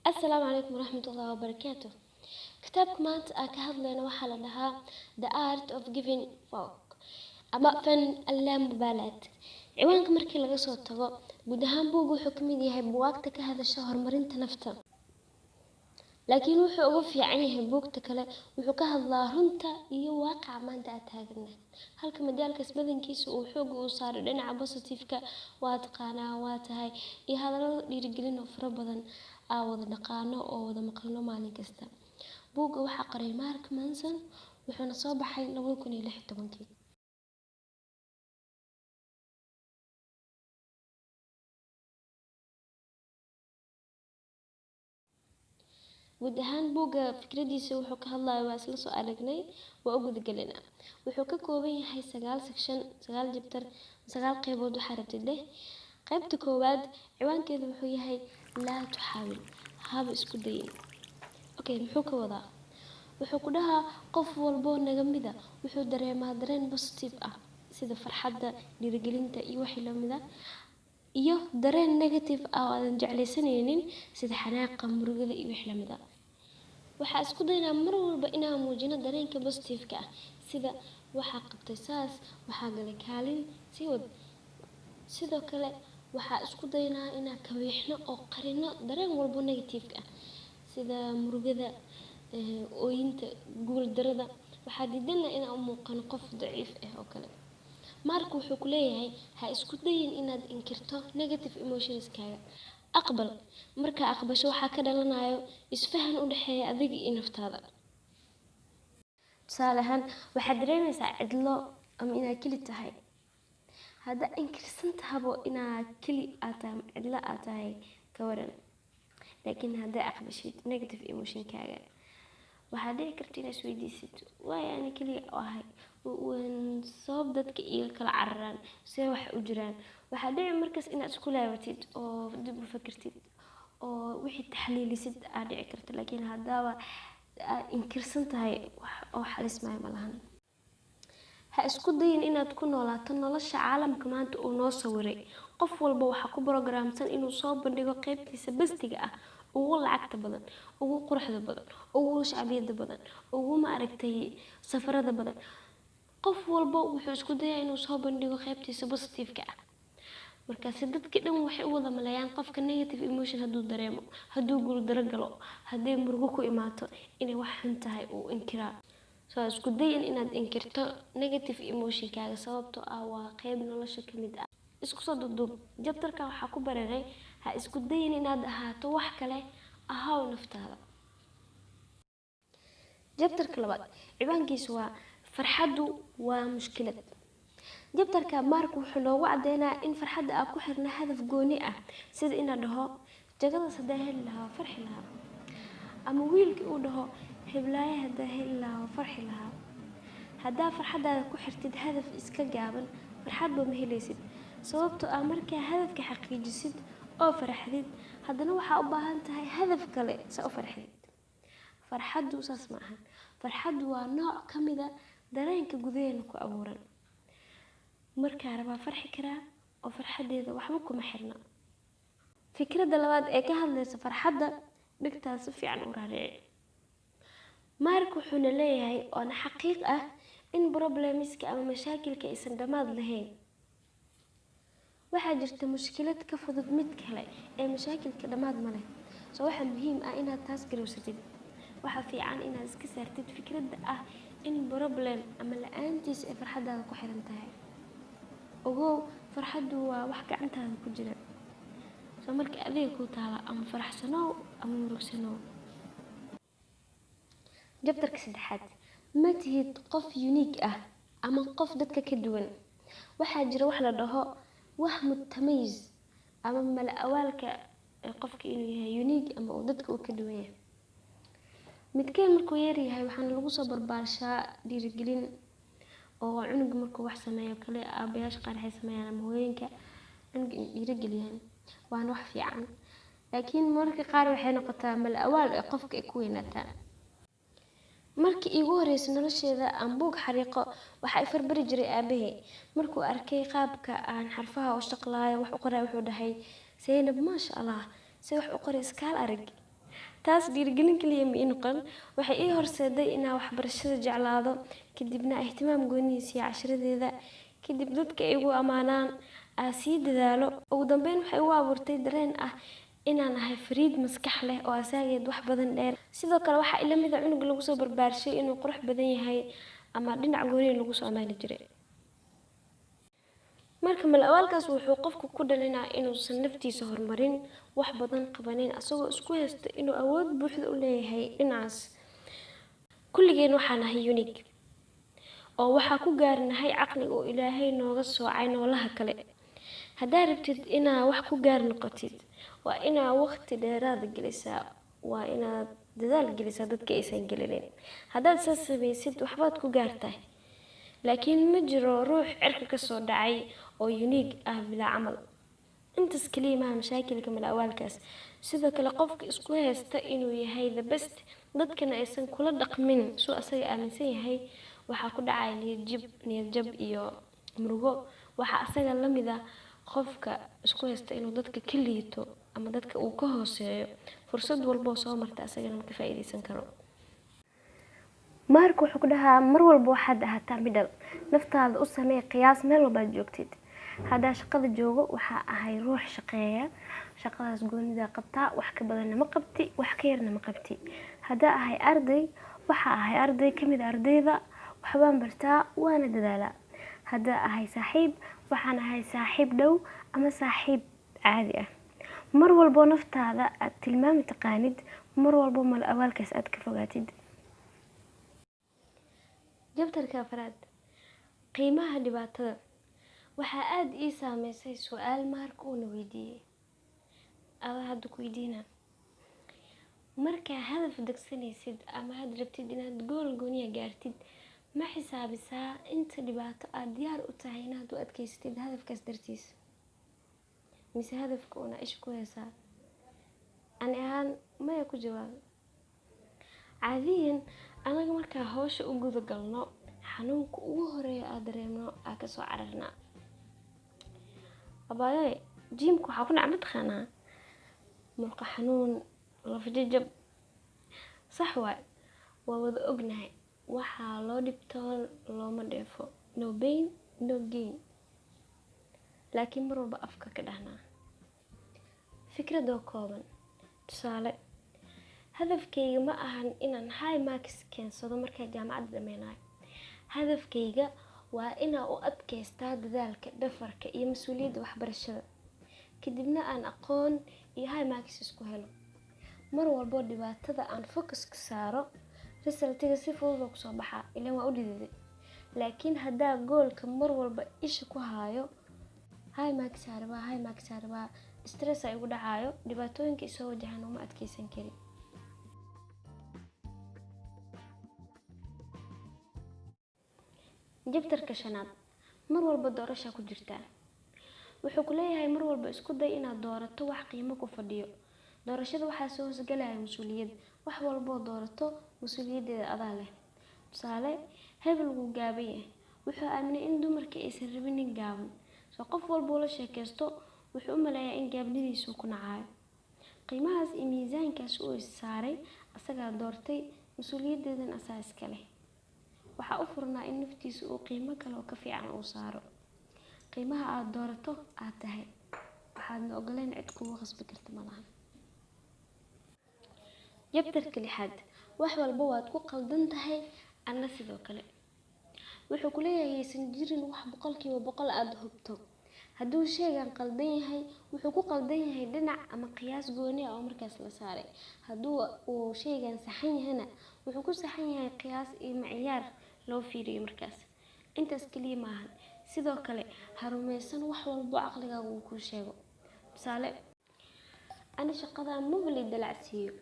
Asalaamu calaykum waraxmatullaahi wabarakaatu. Kitaabka maanta aan ka hadlayno waxaa la dhahaa The Art of Giving Fuck ama Fan Allaamubaalaat. Ciwaanka markii laga soo tago, guud ahaan buugga wuxuu ka mid yahay buugaagta ka hadasha horumarinta nafta. Laakiin wuxuu uga fiican yahay buugta kale, wuxuu ka hadlaa runta iyo waaqaca maanta aan taaganahay. Halka majaalkaas badankiisa uu xoogga u saaro dhinaca positive-ka, waa taqaanaa, waa tahay, iyo hadallo dhiirigelin oo fara badan aan wada dhaqaano oo wada maqalno maalin kasta. Buugga waxaa qoray Mark Manson, wuxuuna soo baxay 2016. Guud ahaan buugga fikradiisa wuxuu ka hadlayo waa isla soo aragnay, waa u guda gelinaa. Wuxuu ka kooban yahay 9 section, 9 chapter, 9 qaybood waxaa rabtid leh. Qaybta koowaad ciwaankeedu wuxuu yahay laa tuxaawil, haba isku dayin. Okay, muxuu ka wadaa? Wuxuu ku dhahaa qof walbo naga mida wuxuu dareemaa dareen positive ah sida farxadda, dhiirigelinta iyo wixii la mid ah, iyo dareen negative ah oo aadan jeclaysanaynin sida xanaaqa, murugada iyo wixii la mid ah. Waxaa isku daynaa mar walba inaan muujino dareenka positive-ka ah sida waxaa qabtay saas, waxaa galay kaalin, sii wad. Sidoo kale waxaa isku daynaa inaan kawiixno oo qarino dareen walbo negative-ka ah sida murugada, ooyinta, guul darada. Waxaa diidanaa inaan u muuqano qof daciif ah oo kale. Mark wuxuu ku leeyahay ha isku dayin inaad inkirto negative emotions-kaaga. Aqbal. Markaa aqbasho waxaa ka dhalanayo isfahan u dhexeeya adiga iyo naftaada. Tusaale ahaan, waxaad dareemaysaa cidlo ama inaad keli tahay. Haddaa inkirsan tahabo inaad keli aad tahay ama cidlo aad tahay, ka waran. Laakiin haddaa aqbashid negative emotion-kaaga, waxaa dhici karta inaad isweydiisid waay ani keliya u ahay, sabab dadka iiga kala cararaan, see wax u jiraan. Waxaa dhici markaas inaad isku laabatid oo dib u fikirtid oo wixii taxliilisid aa dhici karta. Laakiin haddaaba aad inkirsan tahay, wax oo xalismaayo ma lahan. Ha isku dayin inaad ku noolaato nolosha caalamka maanta uu noo sawiray. Qof walba waxaa ku programsan inuu soo bandhigo qaybtiisa best-iga ah, ugu lacagta badan, ugu quruxda badan, ugu shacbiyadda badan, ugu ma aragtay safarada badan. Qof walba wuxuu isku dayaa inuu soo bandhigo qaybtiisa positive-ka ah. Markaasi dadka dhan waxay u wada maleeyaan qofka negative emotion hadduu dareemo, hadduu guul daro galo, haddii murugo ku imaato, inay wax xun tahay uu inkiraa. So ha isku dayin inaad inkirto negative emotion-kaaga, sababtoo ah waa qayb nolosha ka mid ah. Isku soo duuduub, chapter-ka waxaa ku baranay ha isku dayin inaad ahaato wax kale, ahaw naftaada. Chapter-ka labaad ciwaankiisu waa farxaddu waa mushkilad. Chapter-ka Mark wuxuu noogu cadeynayaa in farxadda aan ku xirna hadaf gooni ah, sida inaan dhaho jagadaas haddaan heli lahaa waa farxi lahaa, ama wiilkii uu dhaho heblaayo haddaan heli lahaa waa farxi lahaa. Haddaa farxaddaada ku xirtid hadaf iska gaaban, farxadba ma helaysid, sababtoo ah markaa hadafka xaqiijisid oo faraxdid, haddana waxaa u baahan tahay hadaf kale sa u farxdid. Farxaddu saas ma ahan. Farxaddu waa nooc ka mid ah dareenka gudaheena ku abuuran. Markaa rabaa farxi karaa oo farxaddeeda waxba kuma xirna. Fikradda labaad ee ka hadlaysa farxadda, dhigtaa si fiican u raarici. Mark wuxuuna leeyahay oona xaqiiq ah in problems-ka ama mashaakilka aysan dhammaad lahayn. Waxaa jirta mushkilad ka fudud mid kale ee mashaakilka dhammaad ma leh. So waxaa muhiim ah inaad taas garowsatid. Waxaa fiican inaad iska saartid fikradda ah in problem ama la'aantiisa ay farxaddaada ku xiran tahay. Ogow, farxaddu waa wax gacantaada ku jira. So marka adiga kuu taala ama faraxsanow ama murugsanow. Chapter-ka saddexaad, ma tihid qof unique ah ama qof dadka ka duwan. Waxaa jira wax la dhaho wahmu tamayuz ama mala awaalka qofka inuu yahay unique ama uu dadka uu ka duwan yahay. Midkeen markuu yar yahay waxaana lagu soo barbaarshaa dhiirigelin, oo cunuga markuu wax sameeyo kale aabayaasha qaar waxay sameeyaan ama hooyooyinka cunuga in dhiirigeliyaan, waana wax fiican. Laakiin mararka qaar waxay noqotaa mala awaal ee qofka ay ku weynaataa. Markii iigu horreysay nolosheeda aan buug xariiqo, waxaa i farbari jiray aabahay. Markuu arkay qaabka aan xarfaha u shaqlaayo wax u qoray, wuxuu dhahay, "Zaynab, maasha Allah, see wax u qoray iskaal arag." Taas dhiirigelin kaliya ma ii noqon, waxay ii horseeday inaan waxbarashada jeclaado, kadibna ihtimaam gooni siiyo casharadeeda, kadib dadka ay igu ammaanaan, aan sii dadaalo. Ugu dambeyn waxay igu abuurtay dareen ah inaan ahay fariid maskax leh oo asaageed wax badan dheer. Sidoo kale waxaa ila mid ah cunug lagu soo barbaarshay inuu qurux badan yahay ama dhinac gooni lagu soo ammaani jiray. Marka mala-awaalkaas wuxuu qofku ku dhalinaa inuusan naftiisa horumarin, wax badan qabanin, asagoo isku haysta inuu awood buuxda u leeyahay dhinacaas. Kulligeen waxaan nahay unique, oo waxaa ku gaarnahay caqliga oo Ilaahay nooga soocay noolaha kale. Haddaa rabtid inaa wax ku gaar noqotid, waa inaa waqti dheeraad gelisaa, waa inaad dadaal gelisaa dadka aysan gelinin. Haddaad saas samaysid, waxbaad ku gaartahay. Laakiin ma jiro ruux cirka ka soo dhacay oo unique ah bilaa camal. Intaas kaliya maaha mashaakilka mala-awaalkaas. Sidoo kale qofka isku haysta inuu yahay the best, dadkana aysan kula dhaqmin suu asaga aaminsan yahay, waxaa ku dhacaya niyad jab iyo murugo. Waxaa asaga la mid ah qofka isku haysta inuu dadka ka liito ama dadka uu ka hooseeyo, fursad walbo soo marta asagana ma ka faa'iideysan karo. Mark wuxuu ku dhahaa mar walba waxaad ahaataa middle, naftaada u samee qiyaas meel walba aad joogtid. Haddaa shaqada joogo, waxaa ahay ruux shaqeeya, shaqadaas goonida qabtaa, wax ka badanna ma qabti, wax ka yarna ma qabti. Haddaa ahay arday, waxaa ahay arday kamid ah ardayda, waxbaan bartaa waana dadaalaa. Haddaa ahay saaxiib, waxaan ahay saaxiib dhow ama saaxiib caadi ah. Mar walbo naftaada aad tilmaami taqaanid, mar walbo mala-awaalkaas aad ka fogaatid. Chapterka afraad, qiimaha dhibaatada. Waxaa aad ii saameysay su'aal Mark uuna weydiiyey. Adaa hadda ku weydiina. Markaa hadaf degsanaysid ama aad rabtid inaad goal gooniya gaartid, ma xisaabisaa inta dhibaato aad diyaar u tahay inaad u adkeysatid hadafkaas dartiis? Mise hadafka una isha ku haysaa? Ani ahaan maya ku jawaabay. Caadiyan anaga markaa hawsha u guda galno, xanuunka ugu horeeya aad dareemno aa kasoo cararnaa. Abaayo, gymka waxaa ku dhaca mataqaanaa murqo xanuun, laf jajab. Sax waay, waa wada ognahay. Waxaa loo dhibtoon looma dheefo. No pain, no gain. Laakiin mar walba afka ka dhahnaa. Fikradoo kooban. Tusaale, hadafkayga ma ahan inaan high marks keensado markaa jaamacadda dhameynayo. Hadafkayga waa inaan u adkeystaa dadaalka, dhafarka iyo mas'uuliyadda waxbarashada, kadibna aan aqoon iyo high marks isku helo. Mar walbo dhibaatada aan focus ka saaro, resultiga si fudud oo kusoo baxaa, ileen waa u dhididay. Laakiin haddaa goalka mar walba isha ku haayo, high marks aa rabaa, high marks aa rabaa, stress aa igu dhacaayo, dhibaatooyinka isoo wajahan uma adkeysan kari. Chapterka shanaad, mar walba doorashaa ku jirtaa. Wuxuu ku leeyahay mar walba isku day inaad doorato wax qiimo ku fadhiyo. Doorashada waxaa soo hoosgalaya mas'uuliyad. Wax walboo doorato mas'uuliyaddeeda adaa leh. Tusaale, hebel wuu gaaban yahay. Wuxuu aaminay in dumarka aysan rabin nin gaaban. So qof walbo la sheekaysto wuxuu u maleeyaa in gaabnidiisu ku nacayo. Qiimahaas iyo miisaankaas uu is saaray asagaa doortay, mas'uuliyaddeedana asaa iska leh. Waxaa u furnaa in naftiisa uu qiimo kale oo ka fiican uu saaro. Qiimaha aad doorato aad tahay, waxaadna ogoleen cid kugu khasbi karta malahan. Chapterka lixaad, wax walba waad ku qaldan tahay, anna sidoo kale. Wuxuu ku leeyahay aysan jirin wax 100% aad hubto. Hadduu shaygan qaldan yahay, wuxuu ku qaldan yahay dhinac ama qiyaas gooni ah oo markaas la saaray. Hadduu uu shaygan saxan yahayna, wuxuu ku saxan yahay qiyaas iyo miciyaar loo fiiriyo markaas. Intaas kaliya maahan. Sidoo kale, ha rumaysan wax walbo caqligaagu uu kuu sheego. Tusaale, ani shaqada maba la i dalacsiiyo,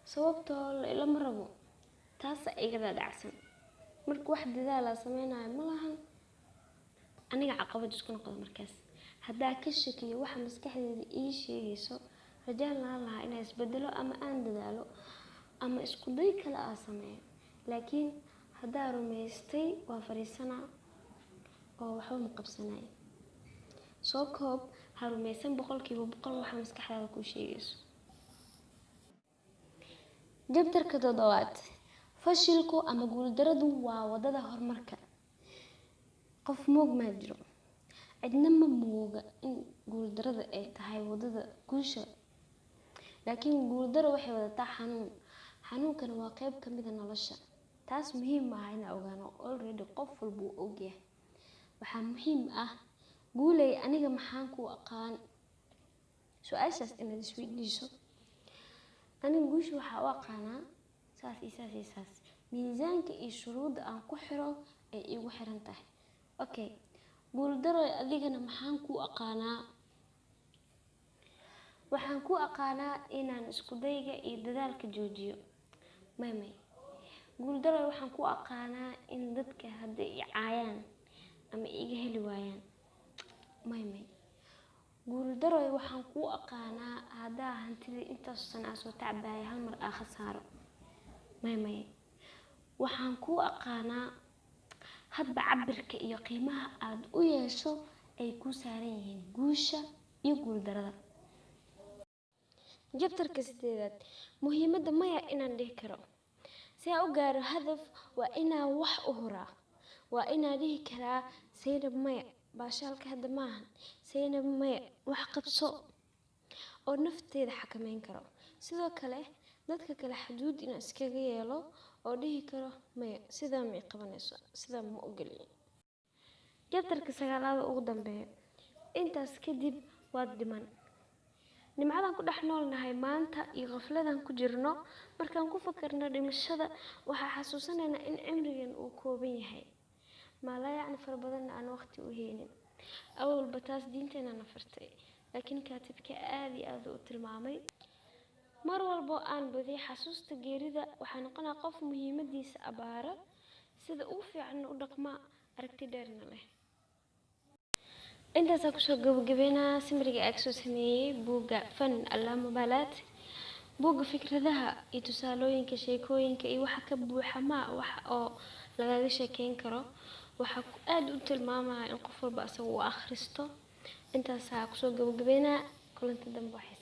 sababtoo lama rabo. Taas iga dhaadhacsan. Marka wax dadaal ah sameynayo ma lahan, aniga caqabad isku noqdo markaas. Haddaa ka shakiyo waxa maskaxdayda ii sheegayso, rajaan lahaan lahaa inaan isbedelo ama aan dadaalo ama isku day kale aan sameeyo. Laakiin haddaa rumaystay, waa fariisanaa oo waxba ma qabsanayo. Soo koob, ha rumaysan 100% waxa maskaxdaada kuu sheegayso. Chapterka toddobaad, fashilku ama guuldaradu waa wadada horumarka. Qof moog maa jiro? Cidna ma mooga in guuldarada ay tahay wadada guusha, laakiin guuldaro waxay wadataa xanuun. Xanuunkana waa qeyb ka mid a nolosha. Taas muhiim maaha inaan ogaano, already qof walba uu ogyahay. Waxaa muhiim ah, guuley, aniga maxaan ku aqaan? Su-aashaas inaad isweydiiso. Aniga guusha waxaa u aqaanaa saas iyo saas iyo saas. Miisaanka iyo shuruudda aan ku xiro ay iigu xiran tahay. Okay, guuldaro, adigana maxaan ku aqaanaa? Waxaan ku aqaanaa inaan isku dayga iyo dadaalka joojiyo. May, may. Guuldaro, waxaan ku aqaanaa in dadka hadday i caayaan ama iga heli waayaan. May, may. Guuldaroy, waxaan kuu aqaanaa haddaa hantidii intaas sano aan soo tacbaaya hal mar aa khasaaro. May, may. Waxaan kuu aqaanaa hadba cabirka iyo qiimaha aad u yeesho ay kuu saaran yihiin guusha iyo guuldarada. Chapterka sideedaad, muhiimadda maya inaan dhihi karo. Si aan u gaaro hadaf, waa inaan wax u huraa, waa inaan dhihi karaa: Saynab, maya, baashaalka hadda maahan. Saynab, maya, wax qabso, oo nafteeda xakameyn karo. Sidoo kale dadka kale xaduud inaan iskaga yeelo oo dhihi karo: maya, sidaa ma i qabanayso, sidaa ma ogoliye. Chapterka sagaalaad, ugu dambeeya. Intaas kadib waad dhiman. Nimcadan ku dhex noolnahay maanta iyo qafladan ku jirno, markaan ku fakarno dhimashada, waxaa xasuusanaynaa in cimrigan uu kooban yahay, maalaa yacni fara badanna aan waqti u haynin. Awalba taas diinteena na fartay, laakiin kaatibka aad iyo aad u tilmaamay. Mar walbo aan badiyo xasuusta geerida, waxaa noqonaa qof muhiimadiisa abaara, sida ugu fiicanna u dhaqma, aragti dheerna leh. Intaasaa kusoo gabagabeynaa summaryga aa kasoo sameeyey buugga Fan Allaamubaalaat. Buugga fikradaha iyo tusaalooyinka, sheekooyinka iyo waxa ka buuxa ma wax oo lagaga sheekeyn karo. Waxaa aad u tilmaamaya in qof walba asaga uu akhristo. Intaasaa kusoo gabagabeynaa. Kulanta dambe waxay